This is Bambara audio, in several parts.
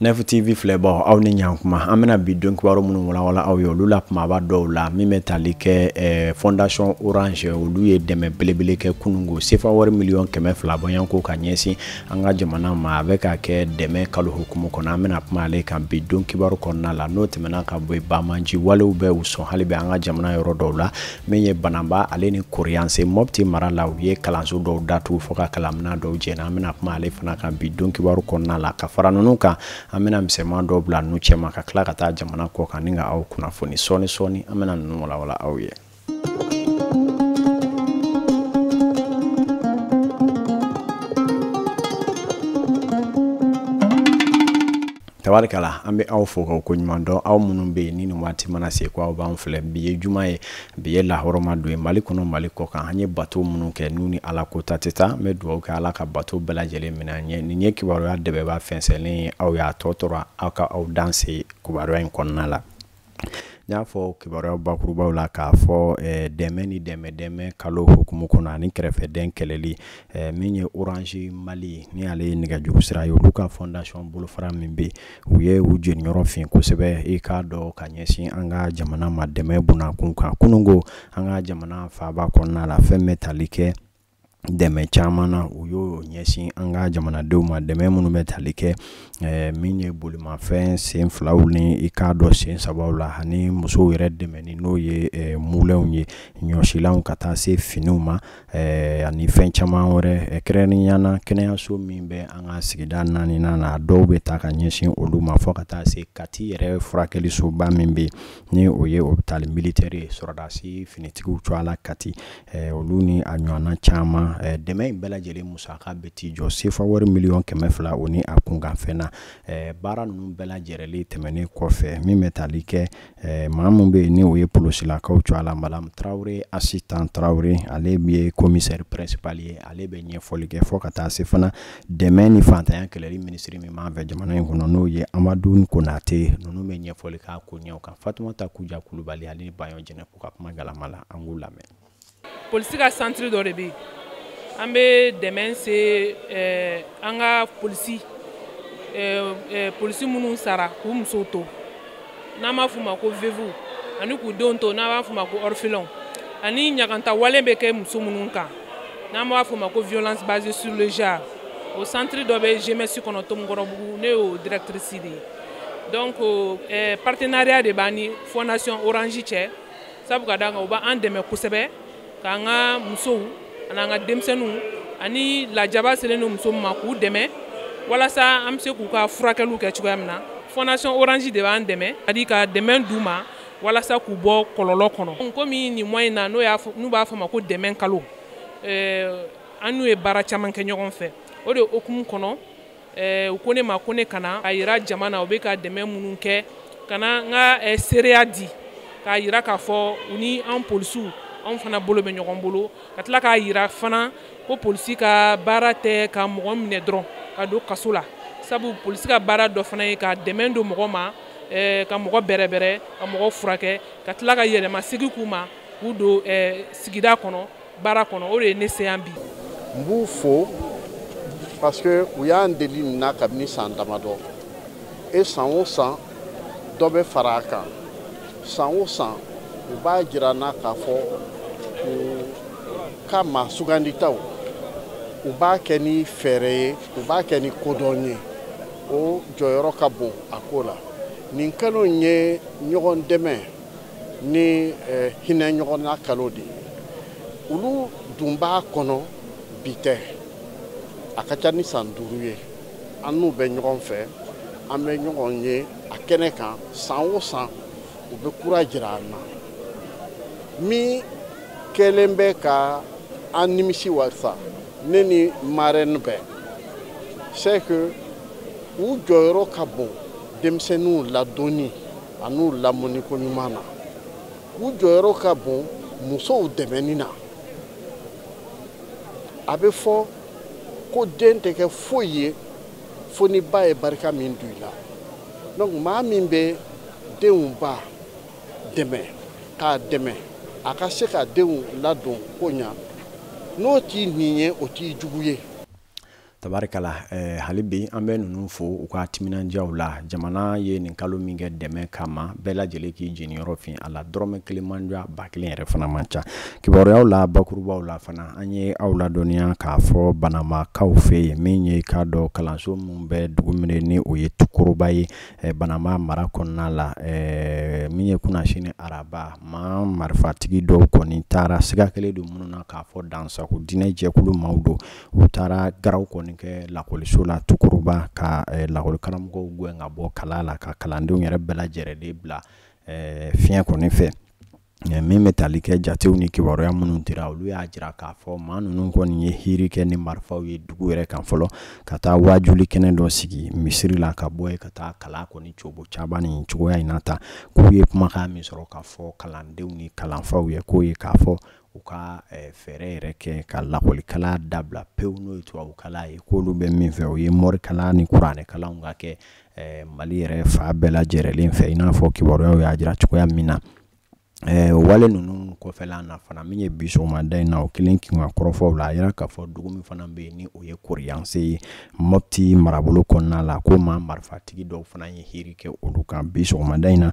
Nef TV filɛbaw, aw ni ɲankuma. An bɛna bi don kibaru minnu walawala aw ye, olu la kumaba dɔw la min bɛ tali kɛ Fondation Orange, olu ye dɛmɛ belebele kɛ kunungo sefa wari miliyɔn 200 bɔɲɔgɔnko ka ɲɛsin an ka jamana ma. A bɛ ka kɛ dɛmɛ kalo hukumu kɔnɔ. An bɛna kuma ale kan bi don kibaru kɔnɔna la. N'o tɛmɛna ka bɔ yen, banbanci walew bɛ u sɔn hali bi an ka jamana yɔrɔ dɔw la, min ye Bananba ale ni Koriyanse Mopti mara la, u ye kalanso dɔw datugu fo ka kalanminɛn dɔw jɛni. An bɛna kuma ale fana kan bi don kibaru kɔnɔna la. Ka fara ninnu kan, an bɛna misɛnman dɔw bila nu cɛma ka tila ka taa jamana kɔ kan ni ka aw kunnafoni sɔɔni sɔɔni. An bɛna ninnu walawala aw ye. Tabarikala, an bɛ aw fo k'aw koɲuman dɔn, aw minnu bɛ yen ni nin waati mana se ko aw b'an filɛ. Bi ye juma ye, bi ye lahɔrɔma don ye Mali kɔnɔ, Mali kɔ kan. An ye bato minnu kɛ n'u ni Ala ko ta tɛ taa, n bɛ dugawu kɛ Ala ka bato bɛɛ lajɛlen minɛ an ye. Nin ye kibaruya dɛbɛba fɛnsɛnlen ye, aw y'a tɔ tora aw ka aw danse kibaruya in kɔnɔna la. N y'a fɔ kibaruya bakurubaw la k'a fɔ dɛmɛ ni dɛmɛ kalo hukumu kɔnɔ ani kɛrɛfɛdɛn kɛlɛli, min ye Orange Mali ni ale ye nɛgɛjuru sira ye, olu ka fondation bolofara min bɛ yen, u ye u jeniyɔrɔ fin kosɛbɛ, i k'a dɔn, ka ɲɛsin an ka jamana ma dɛmɛ bunakun kan. Kunungo, an ka jamana faaba kɔnɔna la, fɛn bɛ tali kɛ dɛmɛ caman na, u y'o ɲɛsin an ka jamanadenw ma. Dɛmɛ minnu bɛ tali kɛ min ye bolimafɛn sen filaw ni i k'a dɔn sen sabaw la, ani musow yɛrɛ dɛmɛni, n'o ye mulɛnw ye, ɲɔsilanw, ka taa se finiw ma, ani fɛn caman wɛrɛ. Kɛrɛnkɛrɛnnenya la, kɛnɛyaso min bɛ an ka sigida naaninan na, a dɔw bɛ taa ka ɲɛsin olu ma, fo ka taa se Kati yɛrɛ furakɛlisoba min bɛ yen, ni o ye hôpital militaire ye, sɔrɔdasi finitigiw cogoya la Kati, olu ni a ɲɔgɔnna caman. Dɛmɛ in bɛɛ lajɛlen musaka bɛ t'i jɔ sefa wari miliyɔn 200 o ni a kunkanfɛn na. Baara ninnu bɛɛ lajɛlen tɛmɛnen kɔfɛ, min bɛ tali kɛ maa min bɛ yen ni o ye polosilakaw cogoya la, Madame Tarawele Asitan Tarawele, ale ye commissaire principal ye, ale bɛ ɲɛfɔli kɛ, fo ka taa se fana dɛmɛ ni fantanya kɛlɛli minisiri min b'an fɛ jamana in kɔnɔ, n'o ye Amadu Konate, ninnu bɛ ɲɛfɔli k'a ko ɲɛw kan. Fatumata Kuja Kulubali ale ni Bayɔn Jɛnɛku ka kuma galama la, an k'u lamɛn. Polisi ka centre dɔ de bɛ yen, an bɛ dɛmɛ se an ka polisi minnu sara k'u musow to, n'an b'a f'u ma ko veuve, ani k'u denw to, n'an b'a f'u ma ko orphelin, ani ɲaganta wale bɛ kɛ muso minnu kan, n'an b'a f'o ma ko violence basée sur le genre. O centre dɔ bɛ GMS kɔnɔ Tomikɔrɔbugu, ne y'o directrice de ye. Donc partenariat de b'an ni Fondation Orange cɛ, sabu ka d'a kan u b'an dɛmɛ kosɛbɛ k'an ka musow ani an ka denmisɛnninw ani lajaba selen don muso min ma, k'u dɛmɛ walasa an bɛ se k'u ka furakɛliw kɛ cogoya min na. Fondation Orange de b'an dɛmɛ ani ka dɛmɛ d'u ma walasa k'u bɔ kɔlɔlɔ kɔnɔ. Komi nin mois in na, n'o y'a n'u b'a fɔ ma ko dɛmɛ kalo, an n'u ye baara caman kɛ ɲɔgɔn fɛ. O de hukumu kɔnɔ, u ko ne ma ko ne kana a yira jama na u bɛ ka dɛmɛ minnu kɛ, ka na n ka seereya di, k'a yira k'a fɔ u ni an polisiw, anw fana bolo bɛ ɲɔgɔn bolo, ka tila k'a yira fana ko polisi ka baara tɛ ka mɔgɔ minɛ dɔrɔn ka don kaso la, sabu polisi ka baara dɔ fana ye ka dɛmɛ don mɔgɔ ma, ka mɔgɔ bɛrɛbɛrɛ, ka mɔgɔ furakɛ, ka tila ka yɛlɛma segin k'u ma, k'u don sigida kɔnɔ, baara kɔnɔ. O de ye ne se yan bi. N b'u fo parce que u y'an deli nin na kabini san damadɔ e san o san dɔ bɛ fara a kan. San o san u b'a jira n na k'a fɔ u ka maa suganditaw, u b'a kɛ ni fɛɛrɛ ye, u b'a kɛ ni kodɔn ye. O jɔyɔrɔ ka bon a ko la. Nin kalo in ye ɲɔgɔn dɛmɛ ni hinɛ ɲɔgɔnna kalo de ye. Olu dun b'a kɔnɔ bi tɛ, a ka ca ni san 5 ye an n'u bɛ ɲɔgɔn fɛ, an bɛ ɲɔgɔn ye a kɛnɛ kan. San o san u bɛ kura jira an na min kɛlen bɛ ka an nimisi wasa, ne ni marraine bɛɛ, c'est que u jɔyɔrɔ ka bon denmisɛnninw ladonni an'u lamɔni ko ɲuman na, u jɔyɔrɔ ka bon musow dɛmɛni na. A bɛ fɔ ko den tɛ kɛ foyi ye fo ni ba ye barika min don i la. Donc maa min bɛ denw ba dɛmɛ, k'a dɛmɛ a ka se ka denw ladon ko ɲa, n'o t'i nin ye, o t'i jugu ye. Tabarikala, hali bi an bɛ ninnu fo u ka timinandiyaw la. Jamana ye nin kalo min kɛ dɛmɛ kama, bɛɛ lajɛlen k'i jeniyɔrɔ fin a la, dɔrɔmɛ kelen man ca, 1000 yɛrɛ fana man ca. Kibaruyaw la bakurubaw la fana, an ye aw ladɔnniya k'a fɔ Banamakaw fɛ yen, min ye k'a dɔn kalanso min bɛ dugu min ni o ye Tukoroba ye, Banama mara kɔnɔna la, min ye kunnasini araba, maa marifatigi dɔw kɔni taara siga kelen don minnu na k'a fɔ dansago diinɛ jɛkulu maaw don. U taara garaw kɔni kɛ lakɔliso la Tukoroba, ka lakɔlikaramɔgɔw gɛn ka bɔ kalan la, ka kalandenw yɛrɛ bɛɛ lajɛlen bila fiɲɛ kɔni fɛ. Min bɛ tali kɛ jatew ni kibaruya minnu dira, olu y'a jira k'a fɔ maa ninnu kɔni ye hiri kɛ ni marifaw ye dugu yɛrɛ kan fɔlɔ, ka taa wajuli kɛnɛ dɔ sigi misiri la, ka bɔ yen ka taa kalan kɔni cogo caman nin cogoya in na ta. K'u ye kumakan min sɔrɔ k'a fɔ kalandenw ni kalanfaw ye, k'o ye k'a fɔ u ka fɛɛrɛ yɛrɛ kɛ ka lakɔlikala dabila pewu, n'o ye tubabukala ye, k'olu bɛ min fɛ o ye morikala ni kuranɛkalanw ka kɛ Mali yɛrɛ fa bɛɛ lajɛlen fɛ, i n'a fɔ kibaruyaw y'a jira cogoya min na. Wale ninnu kɔfɛla na fana, min ye bi sɔgɔmada in na, o kelen kinka kɔrɔfɔw la, a yira k'a fɔ dugu min fana bɛ yen ni o ye Koriyanse ye, Mopti marabolo kɔnɔna la, ko maa marifatigi dɔw fana ye hiri kɛ olu kan bi sɔgɔmada in na.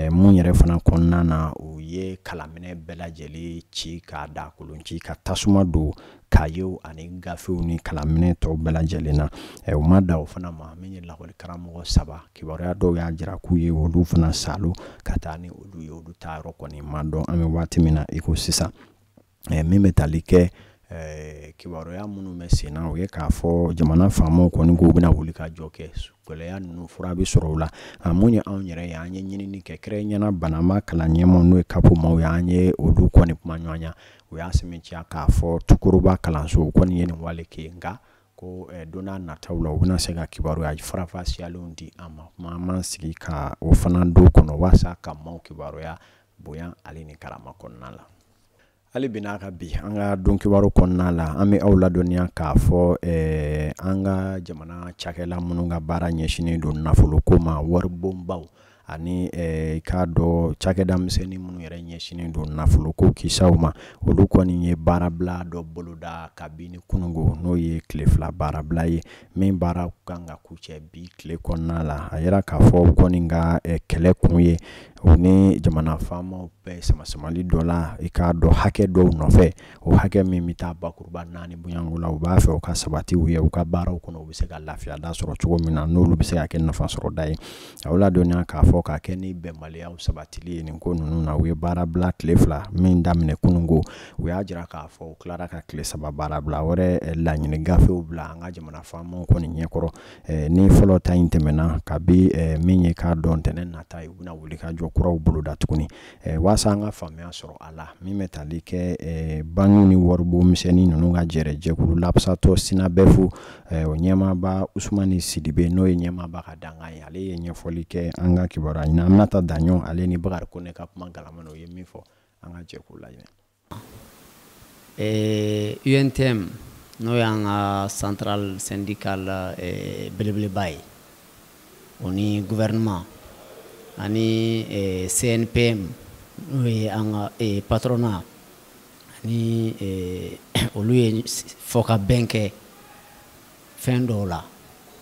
Mun yɛrɛ fana kɔnɔna na, u ye kalanminɛ bɛɛ lajɛlen ci k'a da kolon ci, ka tasuma don kayew ani gafew ni kalanminɛ tɔw bɛɛ lajɛlen na. U ma da o fana ma, min ye lakɔlikaramɔgɔ 3, kibaruya dɔw y'a jira k'u ye olu fana salo ka taa ni olu ye, olu ta yɔrɔ kɔni ma dɔn an bɛ waati min na i ko sisan. Min bɛ tali kɛ kibaruya minnu bɛ sen na, o ye k'a fɔ jamana faamaw kɔni k'u bɛna wuli ka jɔ kɛ, gɛlɛya ninnu fura bɛ sɔrɔ o la. Nka mun ye anw yɛrɛ ye, an ye ɲinini kɛ kɛrɛnkɛrɛnnenya Banama kalan ɲɛmaaw n'o ye kapo maaw ye, an ye olu kɔni kuma ɲɔgɔnya, u y'a sɛmɛntiya k'a fɔ Tukoroba kalanso kɔni ye nin wale kɛ, nka ko don n'a nataw la u bɛna se ka kibaruya farafasiyalenw di an ma. Kuma an m'an sigi ka o fana don kɔnɔ walasa ka maaw kibaruya bonya ale ni karama kɔnɔna la. Hali bi n'a ka bi an ka don kibaru kɔnɔna la, an bɛ aw ladɔnniya k'a fɔ an ka jamana cakɛla minnu ka baara ɲɛsinnen don nafoloko ma, waribonbaw ani k'a dɔn cakɛda misɛnnin minnu yɛrɛ ɲɛsinnen don nafoloko kisaw ma, olu kɔni ye baarabila dɔ boloda kabini kunungo, n'o ye tile 2 baarabila ye, min baara kan ka kuncɛ bi tile kɔnɔna la. A yira k'a fɔ u kɔni ka kɛlɛ kun ye u ni jamana faamaw bɛɛ samasamali dɔ la, i k'a dɔn hakɛ dɔw nɔfɛ, o hakɛ min bɛ taa bakuruba 4 bonyanko la, u b'a fɛ u ka sabati u ye u ka baaraw kɔnɔ, u bɛ se ka lafiya da sɔrɔ cogo min na, n'olu bɛ se ka kɛ nafa sɔrɔda ye. A ladɔnniya k'a fɔ k'a kɛ ni bɛnbaliyaw sabatili ye nin ko ninnu na, u ye baarabila tile 2 min daminɛ kunungo, u y'a jira k'a fɔ u tilara ka tile 3 baarabila wɛrɛ laɲini gafew bila an ka jamana faamaw kɔni ɲɛkɔrɔ. Ni fɔlɔ ta in tɛmɛna, kabi min ye k'a dɔn ntɛnɛn nata ye, u bɛna wuli ka jɔ kuraw boloda tuguni, walasa an ka faamuya sɔrɔ a la. Min bɛ tali kɛ bankiw ni waribon misɛnnin ninnu ka jɛrɛ jɛkulu lapsatɔ Sinabɛfu, o ɲɛmaaba Usumani Sidibe, n'o ye ɲɛmaaba ka dankan ye, ale ye ɲɛfɔli kɛ an ka kibaruya ɲini. Aminata Daɲɔn ale ni Bakari Kone ka kuma galama na, o ye min fɔ, an ka jɛ k'o lajɛ. UNTM, n'o y'an ka centrale syndicale belebeleba ye, o ni gouvernement ani CNPM, n'o ye an ka patronat, ani olu ye fɔkabɛn kɛ fɛn dɔw la.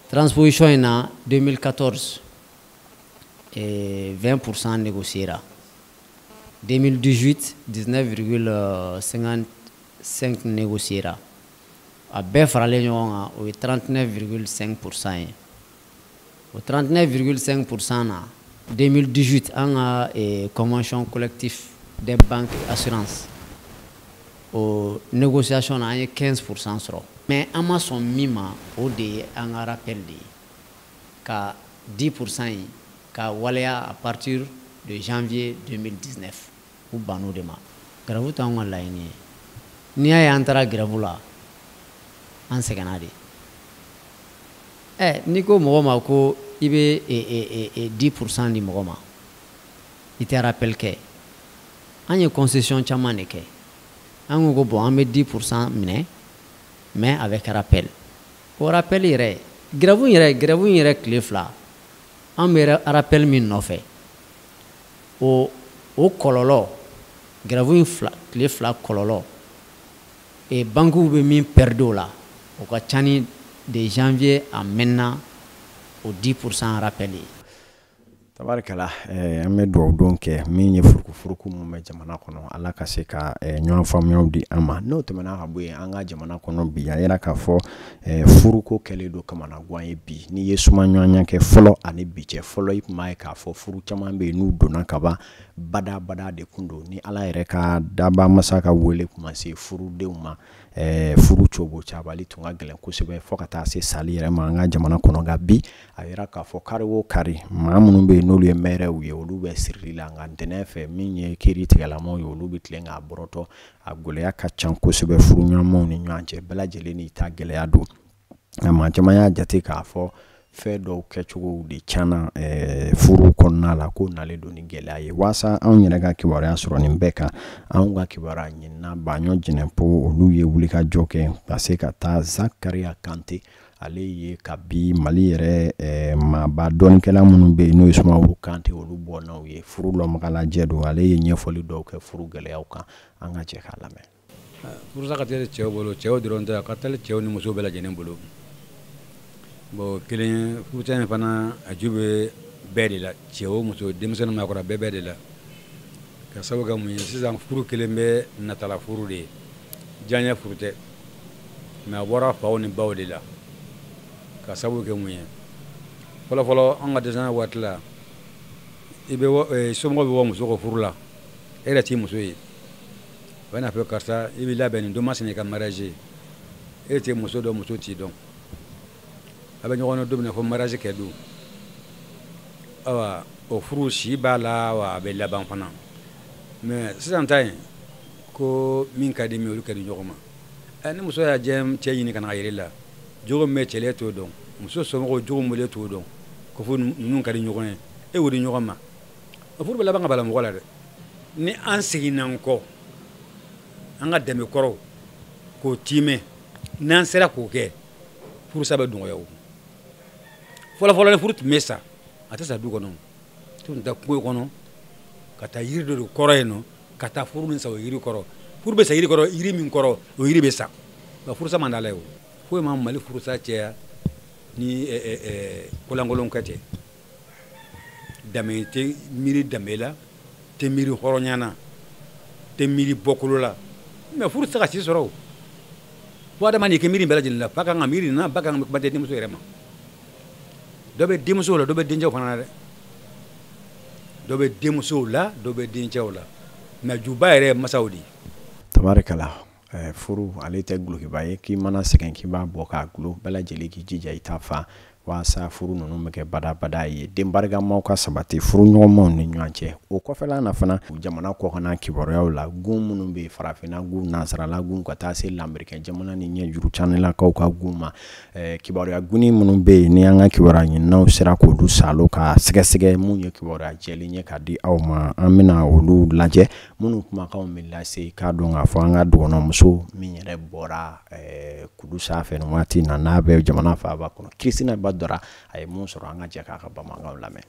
Transposition in na 2014, 20% négociera. 2018, 19,55 négociera. A bɛɛ faralen ɲɔgɔn kan, o ye 39,5% ye. O 39,5% na 2018, an ka convention collective des banques et assurances, o négociation na an ye 15% sɔrɔ. Mais an ma sɔn min ma, o de ye an ka rappel de ye, ka 10% in ka waleya à partir de janvier 2019. U bann'o de ma. Grève t'anw ka laɲini ye. N'i y'a ye an taara grève la, an sɛgɛnna de. N'i ko mɔgɔ ma ko i bɛ 10% di mɔgɔ ma, i tɛ rappel kɛ. An ye concession caman de kɛ. An ko bon, an bɛ 10% minɛ, mais avec rappel. O rappel yɛrɛ, grève yɛrɛ tile 2, an bɛ rappel min nɔfɛ, o kɔlɔlɔ, grève in tile 2 kɔlɔlɔ, banques bɛ min perdre o la, o ka ca ni de janvier à maintenant o 10% rappel ye. Tabarikala, an bɛ dugawu don kɛ min ye furukufuruku mun bɛ jamana kɔnɔ, Ala ka se ka ɲɔgɔn faamuyaw di an ma. N'o tɛmɛna ka bɔ yen, an ka jamana kɔnɔ bi, a yira k'a fɔ furuko kɛlen don kamanagan ye bi. N'i ye suma ɲɔgɔnya kɛ fɔlɔ ani bi cɛ, fɔlɔ i tun b'a ye k'a fɔ furu caman bɛ yen n'u donna ka ban, badabada de kun don. Ni Ala yɛrɛ ka daba masa ka wele kun ma se furudenw ma, furu cogo cabali tun ka gɛlɛn kosɛbɛ fo ka taa se sali yɛrɛ ma an ka jamana kɔnɔ. Nka bi a yira k'a fɔ kari o kari, maa minnu bɛ yen n'olu ye mɛrɛw ye, olu bɛ sirili la. Nka ntɛnɛn fɛ, min ye kiiri tigɛlamaw ye, olu bɛ tilen k'a bɔrɔtɔ. A gɛlɛya ka ca kosɛbɛ furuɲɔgɔnmaw ni ɲɔgɔn cɛ, bɛɛ lajɛlen n'i ta gɛlɛya don. Nka maa caman y'a jate k'a fɔ fɛn dɔw kɛcogow de tiɲɛna furu kɔnɔna la, ko nalen don ni gɛlɛya ye. Walasa anw yɛrɛ ka kibaruya sɔrɔ nin bɛɛ kan, anw ka kibaruya ɲinina Baɲɔ Jɛnɛpo, olu ye wulikajɔ kɛ ka se ka taa Zakaria Kante, ale ye kabi Mali yɛrɛ maaba dɔnnikɛla minnu bɛ yen n'o ye Sumaworo Kante, olu bɔnnaw ye, furu lɔnbagalajɛ don. Ale ye ɲɛfɔli dɔw kɛ furu gɛlɛyaw kan, an ka jɛ k'a lamɛn. Furusa ka teli cɛw bolo, cɛw dɔrɔn tɛ, a ka teli cɛw ni musow bɛɛ lajɛlen bolo. Bon, kelen furusa in fana a ju bɛ bɛɛ de la, cɛ o muso, denmisɛnnin maakɔrɔ bɛɛ de la. Ka sababu kɛ mun ye, sisan furu kelen bɛ natala furu de ye, diyaɲɛ furu tɛ, mais a bɔra faw ni baw de la. Ka sababu kɛ mun ye, fɔlɔfɔlɔ an ka denmisɛnninya waati la, i bɛ somɔgɔw bɛ bɔ muso ka furu la, e yɛrɛ t'i muso ye, u bɛ n'a fɔ karisa i b'i labɛn nin don masina i ka mariage, e tɛ muso dɔn, muso t'i dɔn, a bɛ ɲɔgɔn dɔn don min na fo mariage kɛ don. Awa o furu si b'a la, wa a bɛ laban fana. Mais sisan ta in ko min ka di min, olu ka di ɲɔgɔn ma. Ni muso y'a jɛ cɛ ɲini ka na a yɛrɛ la, jogo min bɛ cɛlen t'o dɔn, muso somɔgɔw jogo min bɛ t'o dɔn, ko fo ninnu ka di ɲɔgɔn ye, e y'o di ɲɔgɔn ma, o furu bɛ laban ka bala mɔgɔ la dɛ. Ni an seginna an kɔ, an ka dɛmɛ kɔrɔw k'o tiimɛ, n'an sera k'o kɛ, furusa bɛ nɔgɔya o. Fɔlɔfɔlɔ ni furu tun bɛ sa, a tɛ sa du kɔnɔ, tun tɛ kungo kɔnɔ, ka taa yiri dɔ de kɔrɔ yen nɔ, ka taa furu min sa o yiri kɔrɔ. Furu bɛ sa yiri kɔrɔ, yiri min kɔrɔ, o yiri bɛ sa. Nka furusa man d'Ala ye o. Foyi ma Mali furusa caya ni kolankolon kɛ tɛ. Danbe tɛ miiri danbe la, tɛ miiri hɔrɔnya na, tɛ miiri bɔkolo la. Mais furu tɛ se ka si sɔrɔ o. Fo adamaden k'i miiri bɛɛ lajɛlen la, fa kan ka miiri nin na, ba kan ka kuma tɛ denmuso yɛrɛ ma. Dɔ bɛ denmusow la, dɔ bɛ dencɛw fana na dɛ. Dɔ bɛ denmusow la, dɔ bɛ dencɛw la. Mais juba yɛrɛ ye masaw de ye. Tabarikala, furu ale tɛ gulokiba ye k'i mana sɛgɛn k'i b'a bɔ k'a gulo, bɛɛ lajɛlen k'i jija i ta fa walasa furu ninnu bɛ kɛ badabada ye, den barikamaw ka sabati furuɲɔgɔnmaw ni ɲɔgɔn cɛ. O kɔfɛla na fana, jamana kɔkanna kibaruyaw la, gun minnu bɛ yen, farafinna gun, nansarala gun, ka taa se lamɛrikɛn jamana ni ɲɛjuru canilakaw ka gun ma, kibaruya gunni minnu bɛ yen ni an ka kibaruya ɲininaw sera k'olu salo ka sɛgɛsɛgɛ, mun ye kibaruya jɛlen ye ka di aw ma, an bɛna olu lajɛ. Minnu kumakanw bɛ lase k'a dɔn k'a fɔ an ka dɔgɔnɔmuso min yɛrɛ bɔra kulu sanfɛ nin waati in na, n'a bɛ jamana faaba kɔnɔ, Kirisina Badara, a ye mun sɔrɔ, an ka jɛ k'a ka bamanankan lamɛn.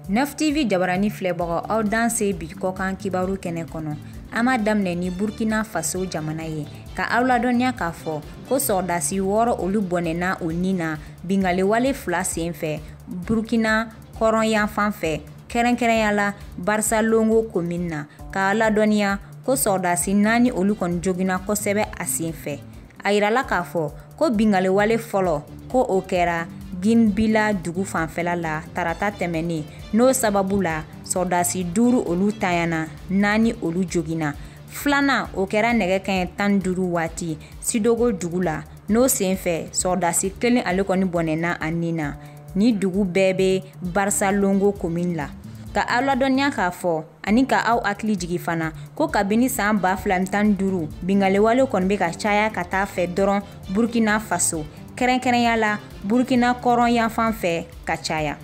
9 TV jabarani filɛbagaw, aw danse bi kɔkan kibaru kɛnɛ kɔnɔ. An b'a daminɛ ni Burkina Faso jamana ye, ka aw ladɔnniya k'a fɔ ko sɔrɔdasi 6 olu bɔnɛna u ni na bingaliwale 2 sen fɛ Burkina kɔrɔnyanfan fɛ, kɛrɛnkɛrɛnya la Barsalongo commune na. K'a ladɔnniya ko sɔrɔdasi 4 olu kɔni joginna kosɛbɛ a sen fɛ. A yirala k'a fɔ ko bingaliwale fɔlɔ ko o kɛra Ginbila dugu fanfɛla la tarata tɛmɛnen, n'o sababu la sɔrɔdasi 5 olu tanyana, 4 olu joginna. Filanan o kɛra nɛgɛ kanɲɛ 15 waati Sidogo dugu la, n'o senfɛ sɔrɔdasi 1 ale kɔni bɔnɛna a nin na. Ni dugu bɛɛ bɛ Barsalongo commune la. Ka aw ladɔnniya k'a fɔ ani ka aw hakili jigin fana ko kabini san 2015 bingaliwale kɔni bɛ ka caya ka taa fɛ dɔrɔn Burkina Faso, kɛrɛnkɛrɛnya la Burkina kɔrɔn yanfan fɛ ka caya.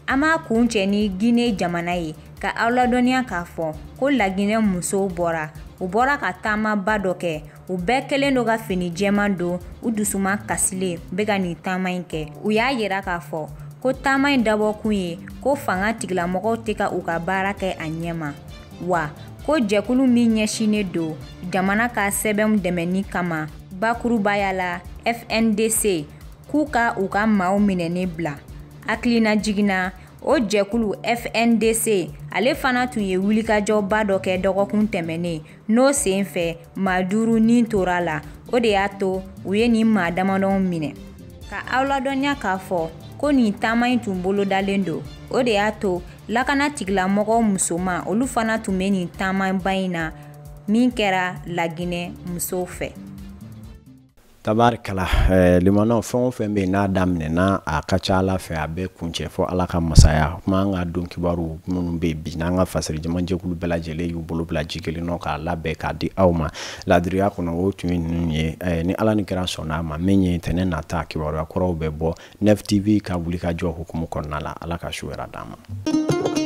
An b'a kuncɛ ni Guinée jamana ye, ka aw ladɔnniya k'a fɔ ko Laginɛ musow bɔra, u bɔra ka taamaba dɔ kɛ. U bɛɛ kɛlen don ka fini jɛman don, u dusuma kasilen bɛ ka nin taama in kɛ. U y'a yira k'a fɔ ko taama in dabɔkun ye ko fanga tigilamɔgɔw tɛ ka u ka baara kɛ a ɲɛ ma, wa ko jɛkulu min ɲɛsinnen don jamana ka sɛbɛnw dɛmɛni kama bakurubaya la FNDC, K'u ka u ka maaw minɛnen bila. Hakilina jiginna, o jɛkulu FNDC, ale fana tun ye wulikajɔba dɔ kɛ dɔgɔkun tɛmɛnen. N'o sen fɛ, maa 5 ni tora la. O de y'a to u ye nin maa damadɔw minɛ. Ka aw ladɔnniya k'a fɔ ko nin taama in tun bolodalen don. O de y'a to lakana tigilamɔgɔw musoman, olu fana tun bɛ nin taamaba in na min kɛra Laginɛ musow fɛ. Tabarikala, limanaw, fɛn o fɛn bɛ yen n'a daminɛna, a ka ca Ala fɛ a bɛ kuncɛ fɔ Ala ka masaya kuma. An ka don kibaru minnu bɛ yen bi, n'an ka fasiri jamajɛkulu bɛɛ lajɛlen y'u bolo bila ji kelen nɔ k'a labɛn k'a di aw ma ladiriya kɔnɔ, o tun ye ninnu ye. Ni Ala ni kɛra sɔnna a ma, min ye tɛnɛ nata, kibaruya kɔrɔw bɛ bɔ Nef TV ka wulikajɔ hukumu kɔnɔna la. Ala ka su wɛrɛ d'an ma.